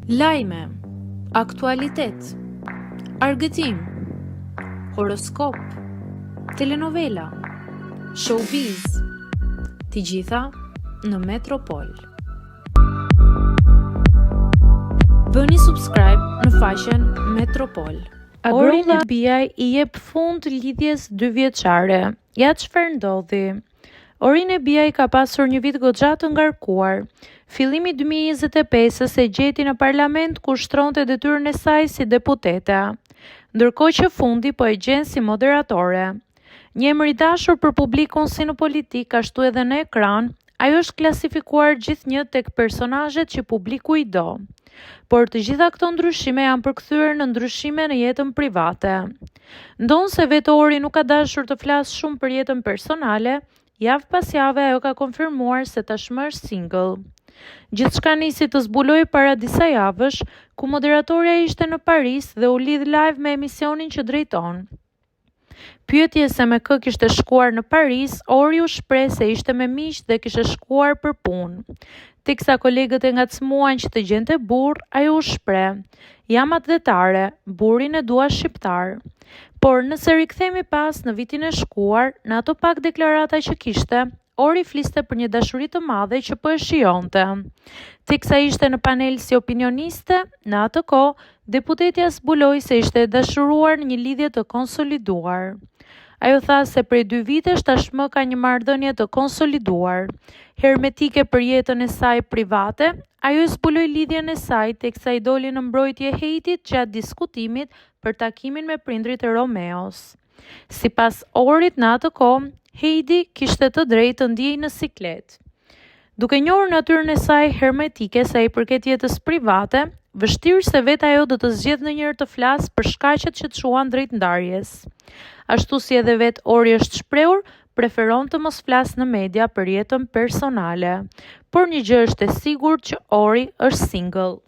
Lajme, aktualitet, argëtim, horoskop, telenovela, showbiz, të gjitha në Metropol. Bëni subscribe në faqen Metropol. Agron Nebiaj i jep fund lidhjes dyvjeçare. Ja çfarë ndodhi. Ori Nebiaj ka pasur një vit goxha të ngarkuar. Fillimi i 2025-ës e gjeti në parlament ku ushtronte detyrën e saj si deputete. Ndërkohë që fundi po e gjen si moderatore. Një emër i dashur për publikun si në politikë ashtu edhe në ekran, ajo është klasifikuar gjithnjë tek personazhet që publiku i do. Por të gjitha këto ndryshime janë përkthyer në ndryshime në jetën private. Ndonëse vetë Ori nuk ka dashur të flasë shumë për jetën personale, javë pas jave ajo ka konfirmuar se tashmë është single. Gjithçka nisi të zbulohej para disa javësh, ku moderatorja ishte në Paris dhe u lidh live me emisionin që drejton. Pyetjes se me kë kishte shkuar në Paris, Ori u shpreh se ishte me miqtë dhe kishte shkuar për punë. Teksa kolegët e ngacmuan që të gjente burrë, ajo u shpreh, Jam atdhetare, burrin e dua shqiptar. Por, nëse rikthehemi pas në vitin e shkuar, në ato pak deklarata që kishte, Ori fliste për një dashuri të madhe që po e shijonte. Teksa ishte në panel si opinioniste, në atë kohë, deputetja zbuloi se ishte e dashuruar në një lidhje të konsoliduar. Ajo tha se prej dy vitesh tashmë ka një marrëdhënie të konsoliduar. Hermetike për jetën e saj private, ajo e zbuloi lidhjen e saj teksa i doli në mbrojtje Heidit gjatë diskutimit për takimin me prindërit e Romeos. Sipas Orit në atë kohë, Heidi kishte të drejtë të ndihej në siklet. Duke njohur natyrën e saj hermetike sa i përket jetës private, vështirë se vetë ajo do të zgjedhë ndonjëherë të flasë për shkaqet që çuan drejt ndarjes. Ashtu si edhe vetë Ori është shprehur, preferon të mos flasë në media për jetën personale. Por një gjë është e sigurt që Ori është single.